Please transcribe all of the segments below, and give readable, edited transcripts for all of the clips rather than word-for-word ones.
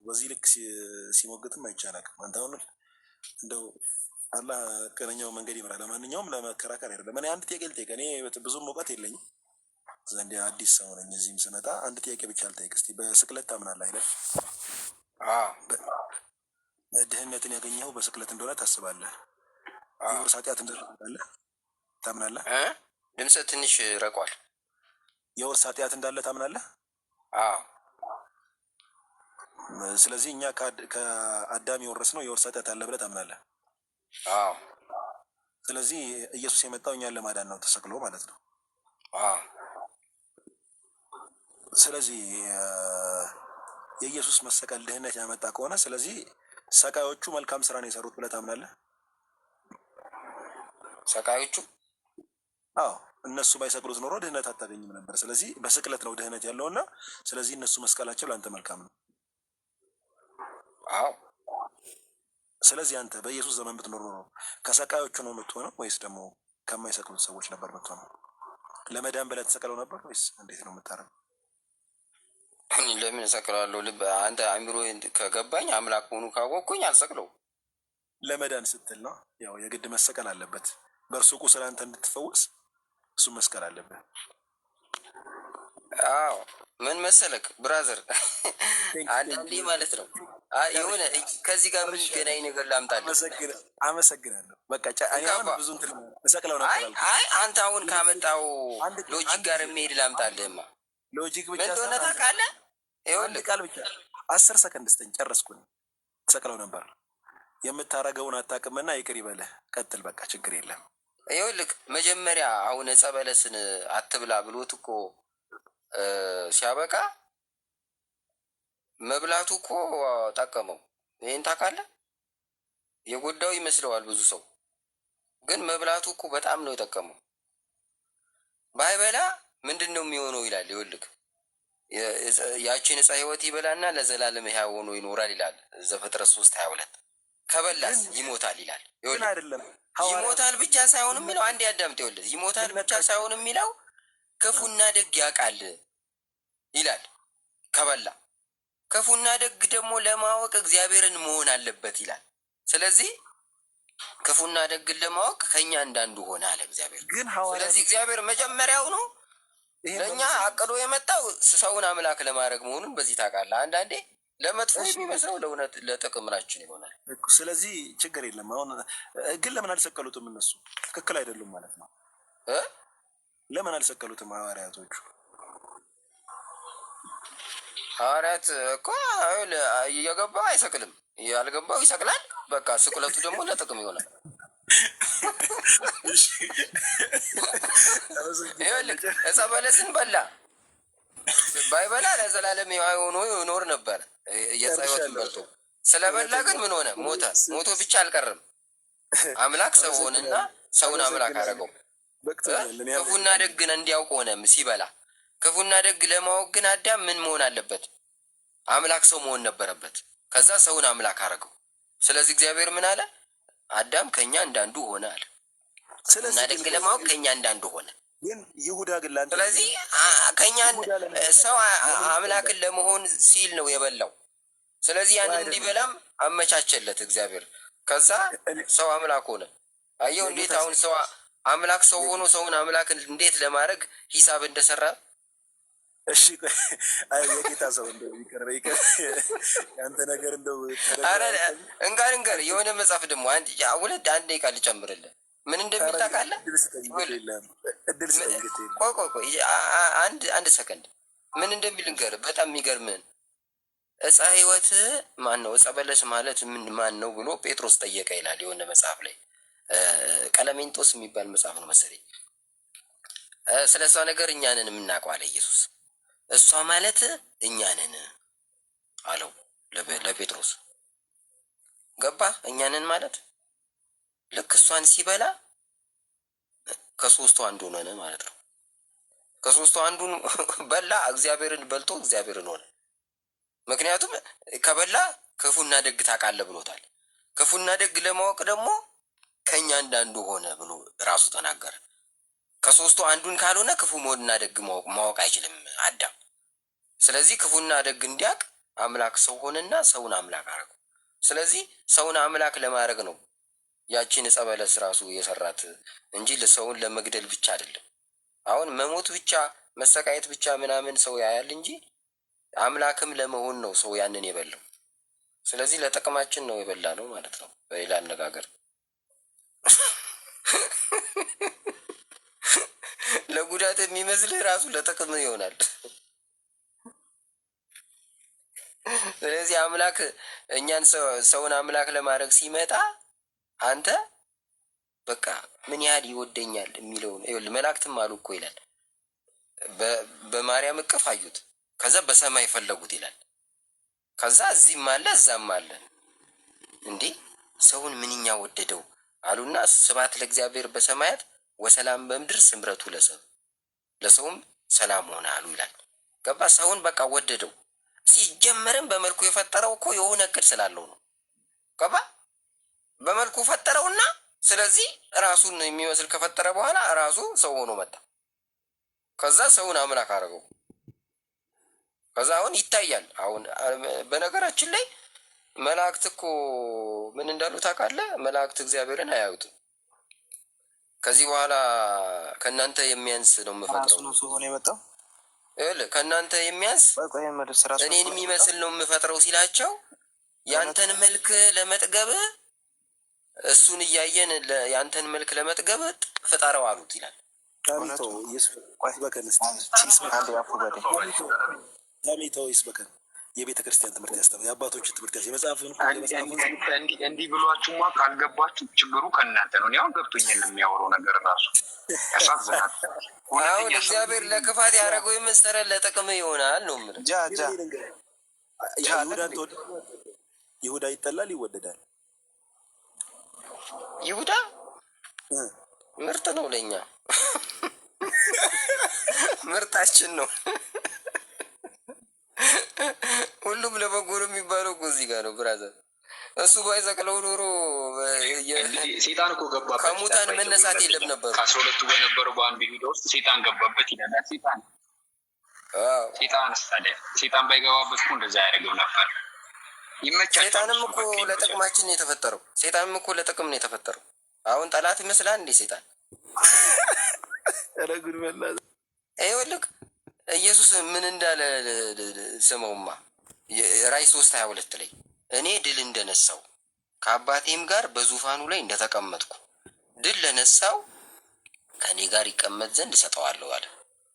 በዚህ ልክ ሲሞግትም አይቻላቅም። አንተ አሁን እንደው አላህ ቀነኛው መንገድ ይምራል። ለማንኛውም ለመከራከር አይደለም። እኔ አንድ ጥያቄ ልጠይቅ። እኔ ብዙም እውቀት የለኝም ዘንድ አዲስ ሰው ነኝ። እዚህም ስመጣ አንድ ጥያቄ ብቻ ልጠይቅ እስኪ። በስቅለት ታምናለህ አይደል? አዎ። ድህነትን ያገኘኸው በስቅለት እንደሆነ ታስባለህ? የውርስ ኃጢአት እንዳለ ታምናለህ? እ ድምፅህ ትንሽ ረቋል። የውርስ ኃጢአት እንዳለ ታምናለህ? አዎ። ስለዚህ እኛ ከአዳም የወረስነው የውርስ ኃጢአት አለ ብለህ ታምናለህ? አዎ። ስለዚህ ኢየሱስ የመጣው እኛን ለማዳን ነው ተሰቅሎ ማለት ነው። አዎ። ስለዚህ የኢየሱስ መሰቀል ድህነት ያመጣ ከሆነ፣ ስለዚህ ሰቃዮቹ መልካም ስራ ነው የሰሩት ብለህ ታምናለህ? ሰቃዮቹ? አዎ፣ እነሱ ባይሰቅሉት ኖሮ ድህነት አታገኝም ነበር። ስለዚህ በስቅለት ነው ድህነት ያለውና ስለዚህ እነሱ መስቀላቸው ለአንተ መልካም ነው። አዎ። ስለዚህ አንተ በኢየሱስ ዘመን ብትኖር ኖሮ ከሰቃዮቹ ነው የምትሆነው ወይስ ደግሞ ከማይሰቅሉት ሰዎች ነበር የምትሆነው? ለመዳን ብለህ ተሰቅለው ነበር ወይስ እንዴት ነው የምታደርገው? ለምን እሰቅለዋለሁ? ልብ አንተ አእምሮ ከገባኝ፣ አምላክ መሆኑ ካወቅኩኝ አልሰቅለው። ለመዳን ስትል ነው። ያው የግድ መሰቀል አለበት። በእርሱ ቁስል አንተ እንድትፈወስ እሱ መስቀል አለብህ። አዎ፣ ምን መሰለክ brother፣ አንዳንዴ ማለት ነው የሆነ ከዚህ ጋር የሚገናኝ ነገር ላምጣልህ። አመሰግናለሁ። በቃ እኔ አሁን ብዙ እንትን እሰቅለው ነበር አልኩህ። አይ፣ አንተ አሁን ካመጣው logic ጋር የሚሄድ ላምጣልህማ። Logic ብቻ ምን እንደሆነ ታውቃለህ? አንድ ይኸውልህ ቃል ብቻ፣ 10 ሰከንድ ስጠኝ፣ ጨረስኩኝ። ትሰቅለው ነበር፣ የምታረገውን አታውቅምና ይቅር ይበልህ። ቀጥል፣ በቃ ችግር የለም። ይኸውልህ፣ መጀመሪያ አሁን ዕፀ በለስን አትብላ ብሎት እኮ ሲያበቃ መብላቱ እኮ ጠቀመው። ይህን ታውቃለህ? የጎዳው ይመስለዋል ብዙ ሰው፣ ግን መብላቱ እኮ በጣም ነው የጠቀመው። ባይበላ ምንድን ነው የሚሆነው ይላል። ይኸውልህ፣ ያቺን ዕፀ ሕይወት ይበላና ለዘላለም ሕያው ሆኖ ይኖራል ይላል ዘፍጥረት 3:22። ከበላስ ይሞታል ይላል። ግን ይኸውልህ አይደለም። ይሞታል ብቻ ሳይሆን የሚለው፣ አንድ ያዳምጥ። ይኸውልህ፣ ይሞታል ብቻ ሳይሆን የሚለው ክፉና ደግ ያውቃል ይላል። ከበላ ክፉና ደግ ደግሞ ለማወቅ እግዚአብሔርን መሆን አለበት ይላል። ስለዚህ ክፉና ደግን ለማወቅ ከኛ እንዳንዱ ሆነ አለ እግዚአብሔር። ግን ስለዚህ ሐዋርያቶች እግዚአብሔር መጀመሪያውኑ ይሄን ለእኛ መልስ አቅዶ የመጣው ሰውን አምላክ ለማድረግ መሆኑን በዚህ ታውቃለህ። አንዳንዴ ለመጥፎ የሚመስለው ለእውነት ለጥቅማችን ይሆናል። ስለዚህ ችግር የለም። አሁን ግን ለምን አልሰቀሉትም? እነሱ ትክክል አይደሉም ማለት ነው። እ? ለምን አልሰቀሉትም ሐዋርያቶቹ? ሐዋርያት እኮ የገባው አይሰቅልም፣ ያልገባው ይሰቅላል። በቃ ስቅለቱ ደግሞ ለጥቅም ይሆናል። እሺ፣ አመሰግናለሁ። ይኸውልህ፣ ዕፀ በለስን በላ፣ ባይበላ ለዘላለም ሕያው ሆኖ ይኖር ነበር። የዕፀ ሕይወትን ጨርሻለሁ። በልቶ ስለበላ ግን ምን ሆነ? ሞተ። ሞቶ ብቻ አልቀርም፣ አምላክ ሰው ሆነና ሰውን አምላክ አመሰግናለሁ። አደረገው። በቅቶኛል። እኔ ክፉና ደግን እንዲያውቅ ሆነ ሲበላ። ክፉና ደግ ለማወቅ ግን አዳም ምን መሆን አለበት? አምላክ ሰው መሆን ነበረበት። ከዛ ሰውን አምላክ አደረገው። ስለዚህ እግዚአብሔር ምን አለ? አዳም ከኛ እንዳንዱ ሆነ አለ። ክፉና ስለዚህ ደግ ግን ለማወቅ ከኛ እንዳንዱ ሆነ። ግን ይሁዳ ግን ለአንተ ስለዚህ ከኛ ይሁዳ ለምን ሰው ለምን አምላክን ለመሆን ሲል ነው የበላው። ስለዚህ ያንን አይደለም። እንዲበላም አመቻቸለት እግዚአብሔር። ከዛ ሰው አምላክ ሆነ። አየው እንዴት የጌታ አሁን ሰው አምላክ ሰው ሆኖ ሰውን አምላክ እንዴት ለማድረግ ሂሳብ እንደሰራ። እሺ ቆይ፣ አይ የጌታ ሰው፣ እንደው ይቅር ይቅር፣ ያንተ ነገር እንደው አረ ተደጋግሞ እንጋር እንጋር የሆነ መጽሐፍ ደግሞ አንድ ያ ሁለት አንድ ደቂቃ ልጨምርልህ። ምን እንደሚል ታውቃለህ? እድል ስጠኝ፣ ግድ የለም፣ እድል ስጠኝ፣ ግድ የለም። ቆይ ቆይ ቆይ፣ አንድ ሰከንድ፣ ምን እንደሚል ልንገርህ። በጣም የሚገርምህን፣ ዕፀ ሕይወት ማን ነው? ዕፀ በለስ ማለት ምን ማን ነው ብሎ ጴጥሮስ ጠየቀ ይላል የሆነ መጽሐፍ ላይ፣ ቀለሜንጦስ የሚባል መጽሐፍ ነው መሰለኝ። ስለ እሷ ነገር እኛ ነን የምናውቀው አለ ኢየሱስ። እሷ ማለት እኛ ነን አለው ለጴጥሮስ። ገባ? እኛ ነን ማለት ልክ እሷን ሲበላ ከሶስቱ አንዱ ሆነ ማለት ነው። ከሶስቱ አንዱን በላ፣ እግዚአብሔርን በልቶ እግዚአብሔርን ሆነ። ምክንያቱም ከበላ ክፉና ደግ ታውቃለህ ብሎታል። ክፉና ደግ ለማወቅ ደግሞ ከእኛ እንዳንዱ ሆነ ብሎ ራሱ ተናገረ። ከሶስቱ አንዱን ካልሆነ ክፉ መሆንና ደግ ማወቅ አይችልም አዳም። ስለዚህ ክፉና ደግ እንዲያውቅ አምላክ ሰው ሆነና ሰውን አምላክ አረገው። ስለዚህ ሰውን አምላክ ለማድረግ ነው ያቺን ዕፀ በለስ ራሱ የሰራት እንጂ ሰውን ለመግደል ብቻ አይደለም። አሁን መሞት ብቻ መሰቃየት ብቻ ምናምን ሰው ያያል እንጂ አምላክም ለመሆን ነው ሰው ያንን የበላው። ስለዚህ ለጥቅማችን ነው የበላ ነው ማለት ነው። በሌላ አነጋገር ለጉዳት የሚመስልህ ራሱ ለጥቅም ይሆናል። ስለዚህ አምላክ እኛን ሰውን አምላክ ለማድረግ ሲመጣ አንተ በቃ ምን ያህል ይወደኛል የሚለውን ይኸውልህ፣ መላእክትም አሉ እኮ ይላል። በማርያም እቅፍ አዩት፣ ከዛ በሰማይ ፈለጉት ይላል። ከዛ እዚህም አለ እዛም አለ። እንዴ ሰውን ምንኛ ወደደው አሉና ስብሐት ለእግዚአብሔር በሰማያት ወሰላም በምድር ስምረቱ ለሰብ፣ ለሰውም ሰላም ሆነ አሉ ይላል። ገባ? ሰውን በቃ ወደደው። ሲጀመርም በመልኩ የፈጠረው እኮ የሆነ እቅድ ስላለው ነው። ገባ? በመልኩ ፈጠረውና ስለዚህ ራሱን የሚመስል ከፈጠረ በኋላ ራሱ ሰው ሆኖ መጣ። ከዛ ሰውን አምላክ አደረገው። ከዛ አሁን ይታያል። አሁን በነገራችን ላይ መላእክት እኮ ምን እንዳሉ ታውቃለህ? መላእክት እግዚአብሔርን አያዩትም። ከዚህ በኋላ ከእናንተ የሚያንስ ነው ራሱ የምፈጥረው። ነው ሰው ሆኖ የመጣው። ይኸውልህ ከእናንተ የሚያንስ ቆይ ቆይ መልስ፣ ራሱ ነው እኔን ሰው ሆኖ የመጣው። የሚመስል ነው የምፈጥረው ሲላቸው ያንተን መልክ ለመጥገብ እሱን እያየን ያንተን መልክ ለመጥገብ ፍጠረው አሉት ይላል። ታሚቶ እውነቱ ቆይ ይስበከን እስቲ ይስበከን። አንዴ አፉ በለኝ። ታሚቶ ይስበከን። የቤተ ክርስቲያን ትምህርት ያስተምር፣ የአባቶችን ትምህርት ያስ የመጽሐፍን የመጽሐፉን እንዲህ ብሏችሁማ ካልገባችሁ ችግሩ ከእናንተ ነው። እኔ አሁን ገብቶኛል። የሚያወራው ነገር ራሱ ያሳዝናል። አሁን እውነተኛ ሰው እግዚአብሔር ለክፋት ያደረገው የመሰለ ለጥቅም ይሆናል ነው የምልህ። ጃ ጃ ጃ አለ ይሁዳን እንዴ? ትወዳለህ? ይሁዳ ይጠላል ይወደዳል? ይሁዳ ምርጥ ነው ለኛ፣ ምርጣችን ነው። ሁሉም ለበጎ ነው የሚባለው እኮ እዚህ ጋር ነው brother። እሱ ባይሰቅለው ኖሮ እንግዲህ ሴጣን እኮ ገባበት ይላል። ከሙታን ባይዘው መነሳት የለም እውነተኛ ነበሩ። ከ12ቱ በነበረው በአንዱ ይሁዳ ውስጥ ሴጣን ገባበት ይላል። ሴጣን አዎ ሴጣን ታዲያ ሴጣን ባይገባበት እኮ እንደዛ አያደርግም ነበር። ይመቻቸዋል። ሴጣንም እሱ እኮ በቃ ይመቻል። ለጥቅማችን ነው የተፈጠረው። ሴጣንም እኮ ለጥቅም ነው የተፈጠረው። አሁን ጠላት ይመስላል እንዴ ሴጣን? ኧረ ጉድ በላ። ይኸውልህ ኢየሱስ ምን እንዳለ ስመውማ ራዕይ 3:22 ላይ እኔ ድል እንደነሳው ከአባቴም ጋር በዙፋኑ ላይ እንደተቀመጥኩ ድል ለነሳው ከእኔ ጋር ይቀመጥ ዘንድ እሰጠዋለሁ አለ።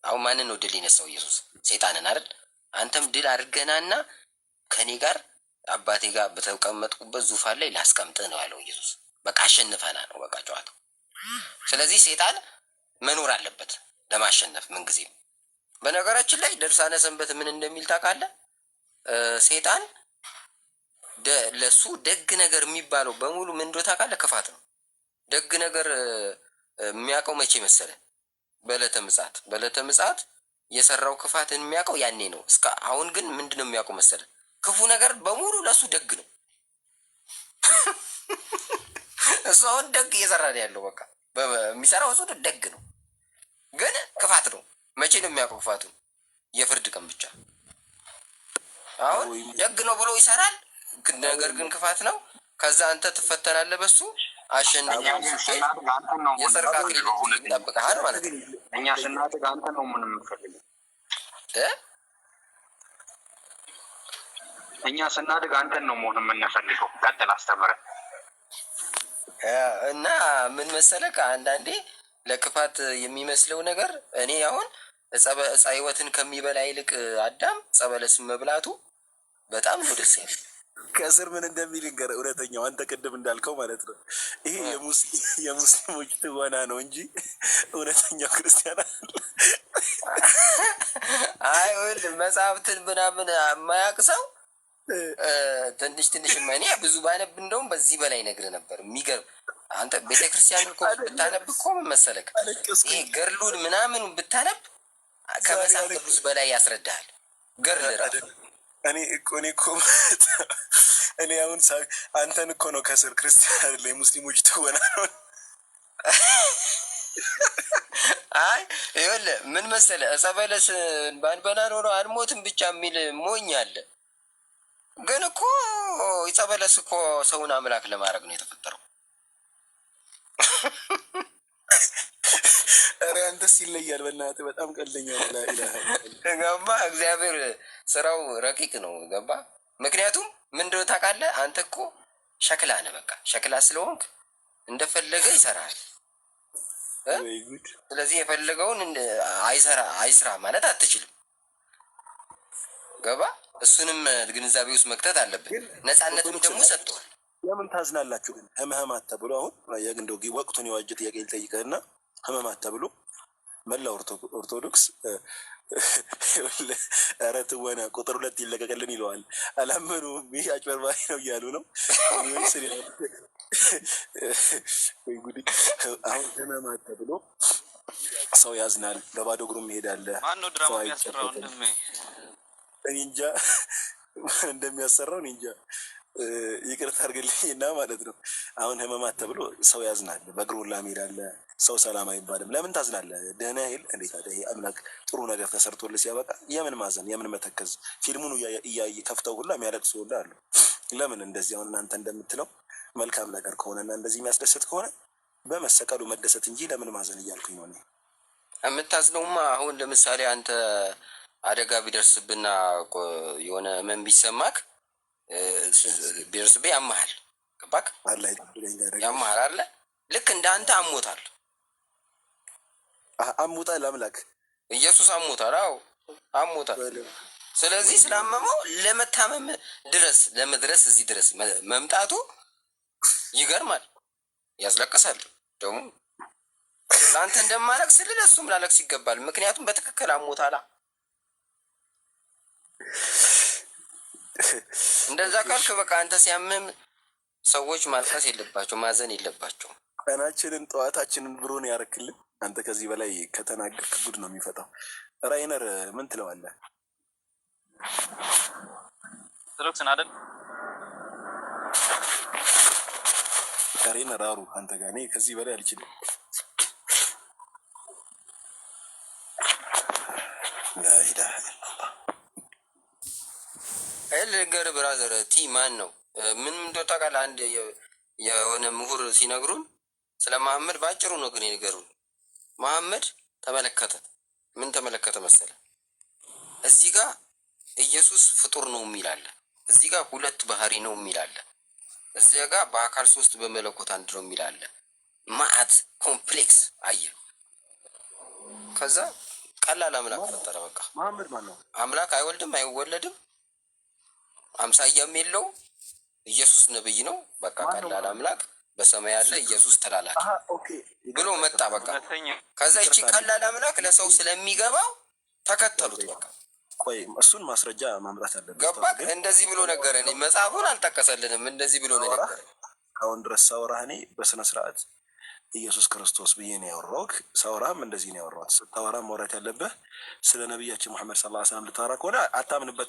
አሁን ማንን ነው ድል የነሳው ኢየሱስ? ሴጣንን አይደል? አንተም ድል አድርገናና ከእኔ ጋር አባቴ ጋር በተቀመጥኩበት ዙፋን ላይ ላስቀምጥህ ነው ያለው ኢየሱስ። በቃ አሸንፈና ነው በቃ ጨዋታው። ስለዚህ ሴጣን መኖር አለበት ለማሸነፍ ምንጊዜም። በነገራችን ላይ ድርሳነ ሰንበት ምን እንደሚል ታውቃለህ? ሴጣን ለሱ ደግ ነገር የሚባለው በሙሉ ምን እንደሆነ ታውቃለህ? ክፋት ነው። ደግ ነገር የሚያውቀው መቼ መሰለህ? በዕለተ ምጽአት። በዕለተ ምጽአት የሰራው ክፋትን የሚያውቀው ያኔ ነው። እስከ አሁን ግን ምንድን ነው የሚያውቀው መሰለህ? ክፉ ነገር በሙሉ ለሱ ደግ ነው። እሱ አሁን ደግ እየሰራ ነው ያለው። በቃ የሚሰራው እሱ ደግ ነው፣ ግን ክፋት ነው። መቼ ነው የሚያውቀው ክፋቱን? የፍርድ ቀን ብቻ። አሁን ደግ ነው ብሎ ይሰራል፣ ነገር ግን ክፋት ነው። ከዛ አንተ ትፈተናለህ፣ በሱ አሸንፎ እኛ ግን ስትሄድ ስናድግ አንተን ነው መሆን የጽድቅ አክሊል የምንፈልገው። እውነተኛ ይጠብቅሃል ማለት ነው። እኛ ስናድግ አንተን ነው መሆን የምንፈልገው። እ? እኛ ስናድግ አንተን ነው መሆን የምንፈልገው። ቀጥል አስተምረን። እና ምን መሰለህ፣ አንዳንዴ ለክፋት የሚመስለው ነገር እኔ አሁን ዕፀ ሕይወትን ከሚበላ ይልቅ አዳም ዕፀ በለስን መብላቱ በጣም ነው ደስ ያለኝ። ከስር ምን እንደሚል ንገር። እውነተኛው አንተ ቅድም እንዳልከው ማለት ነው። ይሄ የሙስሊሞች ትወና ነው እንጂ እውነተኛው ክርስቲያን አለ። አይ ይኸውልህ መጽሐፍትን ምናምን የማያውቅ ሰው ትንሽ ትንሽ እኔ ብዙ ባነብ እንደውም በዚህ በላይ ነግር ነበር። የሚገርም አንተ ቤተክርስቲያን እኮ ብታነብ እኮ ምን መሰለህ ይሄ አለቀስኩኝ ገድሉን ምናምን ብታነብ ዛሬ ከመጽሐፍ አለቀ ቅዱስ በላይ ያስረዳሃል። ገድል ራሱ እኔ እኮ እኔ አሁን አንተን እኮ ነው ከስር ክርስቲያን አይደለ የሙስሊሞች ትወና ነው። አይ ይኸውልህ ምን መሰለህ ዕፀ በለስ ባንበላ ኖሮ አንሞትም ብቻ የሚል ሞኝ አለ። ግን እኮ ዕፀ በለስ እኮ ሰውን አምላክ ለማድረግ ነው የተፈጠረው። ኧረ አንተስ ይለያል። በእናትህ በጣም ቀልደኛ ነህ። لا إله إلا الله። ገባ? እግዚአብሔር ስራው ረቂቅ ነው። ገባ? ምክንያቱም ምንድነው ታውቃለህ? አንተ እኮ ሸክላ ነህ። በቃ ሸክላ ስለሆንክ እንደፈለገ ይሰራል እ? ወይ ጉድ! ስለዚህ የፈለገውን አይሰራ አይስራ ማለት አትችልም። ገባ? እሱንም ግንዛቤ ውስጥ መክተት አለብን። ግን ነፃነትም ኦርቶዶክስ ደግሞ ሰጥተዋል። ለምን ታዝናላችሁ? ግን ህመህማት ተብሎ አሁን እንደው ወቅቱን የዋጀ ጥያቄ ልጠይቅህና ህመማት ተብሎ መላ ኦርቶዶክስ ኧረ ትወና ቁጥር 2 ይለቀቅልን ይለዋል። አላመኑም። ይህ አጭበርባሪ ነው እያሉ ነው። Anyways፣ ወይ ጉድ! አሁን ህመማት ተብሎ ሰው ያዝናል። በባዶ እግሩም ይሄዳል። ማን ነው ድራማ ሰው የሚያሰራው? አይጨበጥም። ወንድሜ እኔ እንጃ ማን እንደሚያሰራው እኔ እንጃ። ይቅርታ አድርግልኝ እና ማለት ነው። አሁን ህመማት ተብሎ ሰው ያዝናል። በእግሩ ሁላ መሄድ አለ። ሰው ሰላም አይባልም። ለምን ታዝናለህ? ደህና ይል እንዴት አለ ይሄ አምላክ ጥሩ ነገር ተሰርቶልህ ሲያበቃ የምን ማዘን የምን መተከዝ? ፊልሙን እያየ ከፍተው ሁላ የሚያለቅሱ ሁላ አሉ። ለምን እንደዚህ አሁን እናንተ እንደምትለው መልካም ነገር ከሆነና እንደዚህ የሚያስደስት ከሆነ በመሰቀሉ መደሰት እንጂ ለምን ማዘን እያልኩኝ ነው እኔ። የምታዝነውማ አሁን ለምሳሌ አንተ አደጋ ቢደርስብና የሆነ ህመም ቢሰማክ ቢደርስብህ ያመሃል። ገባክ? አላህ ይጠብቀኝ ከአደጋ። ያመሃል አለ። ልክ እንደ አንተ አሞታል። አሙጣል አምላክ ኢየሱስ አሞታል። አዎ አሞታል። ስለዚህ ስላመመው ለመታመም ድረስ ለመድረስ እዚህ ድረስ መምጣቱ ይገርማል፣ ያስለቅሳል። ደግሞ ለአንተ እንደማለቅስ ስል ለእሱም ላለቅስ ይገባል። ምክንያቱም በትክክል አሞታላ። እንደዛ ካልክ በቃ አንተ ሲያምም ሰዎች ማልቀስ የለባቸው ማዘን የለባቸውም። ቀናችንን ጠዋታችንን ብሩን ያርክልን። አንተ ከዚህ በላይ ከተናገርክ ጉድ ነው የሚፈጣው። ራይነር ምን ትለዋለህ? ኦርቶዶክስን አይደል? ራይነር አሩ አንተ ጋር እኔ ከዚህ በላይ አልችልም። لا إله إلا الله። አይ ልንገርህ brother፣ ቲ ማን ነው ምን እንደው ታውቃለህ? አንድ የሆነ ምሁር ሲነግሩን ስለ መሐመድ በአጭሩ ነው ግን የነገሩን። መሐመድ ተመለከተ። ምን ተመለከተ መሰለ? እዚህ ጋር ኢየሱስ ፍጡር ነው የሚል አለ። እዚህ ጋር ሁለት ባህሪ ነው የሚል አለ። እዚያ ጋር በአካል ሶስት በመለኮት አንድ ነው የሚል አለ። ማአት complex አየ። ከዛ ቀላል አምላክ ፈጠረ። በቃ መሐመድ ማን ነው? አምላክ አይወልድም አይወለድም፣ አምሳያም የለውም። ኢየሱስ ነብይ ነው። በቃ ማን ነው ቀላል መሐመድ? አምላክ በሰማይ ያለ ኢየሱስ ተላላኪ Okay። ብሎ መጣ። በቃ እውነተኛ ከዛ ይቺ ይቅርታ ቀላል አምላክ ለሰው ስለሚገባው ተከተሉት። በቃ ቆይ እሱን ማስረጃ ማምጣት አለብህ። ገባ። ግን እንደዚህ ብሎ ነገረን። መጽሐፉን አልጠቀሰልንም። እንደዚህ ብሎ ነው ሳወራህ የነገረን። አሁን ድረስ ሳወራህ እኔ በስነ ስርዓት ኢየሱስ ክርስቶስ ብዬ ነው ያወራሁህ። ሳወራህም እንደዚህ ነው ያወራሁት። ስታወራ ማውራት ያለብህ ስለ ነቢያችን ሙሐመድ صلى الله عليه وسلم ልታወራ ከሆነ አታምንበት